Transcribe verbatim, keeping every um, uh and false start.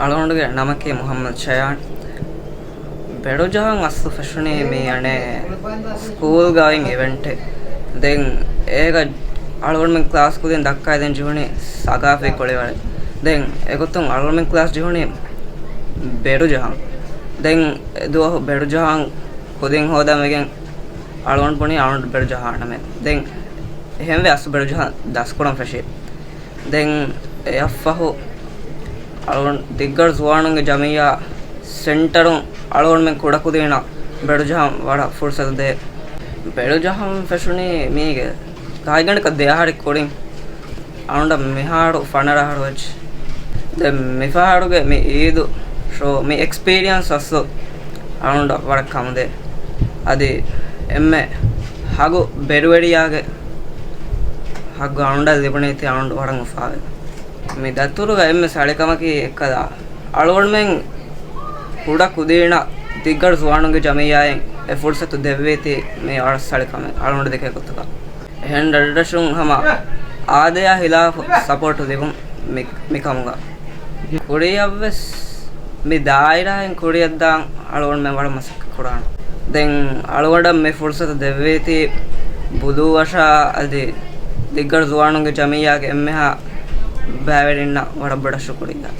އަޅުގަނޑުގެ ނަމަކީ މުޙައްމަދު ޝަޔާން. ބެޑުޖަހަން އަސްލު ފެށުނީ މީ އަނެއް ސްކޫލްގަ އޮތް އިވެންޓެއް. ދެން އޭގަ އަޅުގަނޑުމެން ކްލާސް ކުދިން ދައްކައިދޭން ޖެހުނީ ސަގާފީ ކުޅިވަރެއް. ދެން އެގޮތުން އަޅުގަނޑުމެން ކްލާސް ޖެހުނީ ބެޑުޖަހަން. ދެން އެ ދުވަހު ބެޑުޖަހަން ކުދިން ހޯދަން ވެގެން އަޅުގަނޑު ބުނީ އަޅުގަނޑު ބެޑުޖަހާނަމޭ. ދެން އެހެންވެ އަސްލު ބެޑުޖަހަން ދަސްކުރަން ފެށި. ދެން އެއަށްފަހު އަޅުގަނޑު ދިއްގަރު ޒުވާނުންގެ ޖަމިއްޔާ ސެންޓަރުން އަޅުގަނޑުމެން ކުޑަކުދީންނަށް ބެޑުޖަހަން ވަޑަށް ފުރުސަތު ދޭ. ބެޑުޖަހަން ފެށުނީ މީގެ ގާތްގަނޑަކަށް ދެ އަހަރެއް ކުރިން. އަޅުގަނޑަށް މިހާރު ފަނަރަ އަހަރު ވެއްޖެ. ދެން މިފަހަރުގެ މި އީދު ޝޯ، މި އެކްސްޕީރިއަންސް އަސްލު އަޅުގަނޑަށް ވަރަށް ކަމުދޭ. އަދި އެންމެ ހަގު ބެޑުވެރިޔާގެ ހައްގު އަޅުގަނޑަށް ލިބުނީތީ އަޅުގަނޑު ވަރަށް އުފާވޭ. މި ދަތުރުގަ އެންމެ ސަޅިކަމަކީ އެއްކަލަ އަޅުގަނޑުމެން ކުޑަ ކުދީންނަށް ދިއްގަރު ޒުވާނުންގެ ޖަމިއްޔާއިން އެ ފުރުސަތު ދެއްވީތީ މީ ވަރަށް ސަޅިކަމެއް އަޅުގަނޑު ދެކޭ ގޮތުގަ. އެހެން ރަށްރަށުން ހަމަ އާދަޔާ ހިލާފު ސަޕޯޓު ލިބުން މި، މިކަމުގަ. ކުރިއަށްވެސް މި ދާއިރާއިން ކުރިއަށްދާން އަޅުގަނޑުމެން ވަރަށް މަސައްކަތް ކުރާނަން. ދެން އަޅުގަނޑަށް މި ފުރުސަތު ދެއްވީތީ ބުލޫ އަށާ އަދި ދިއްގަރު ޒުވާނުންގެ ޖަމިއްޔާގެ އެންމެހާ ބައިވެރިންނަށް ވަރަށް ބޮޑަށް ޝުކުރިއްޔާ.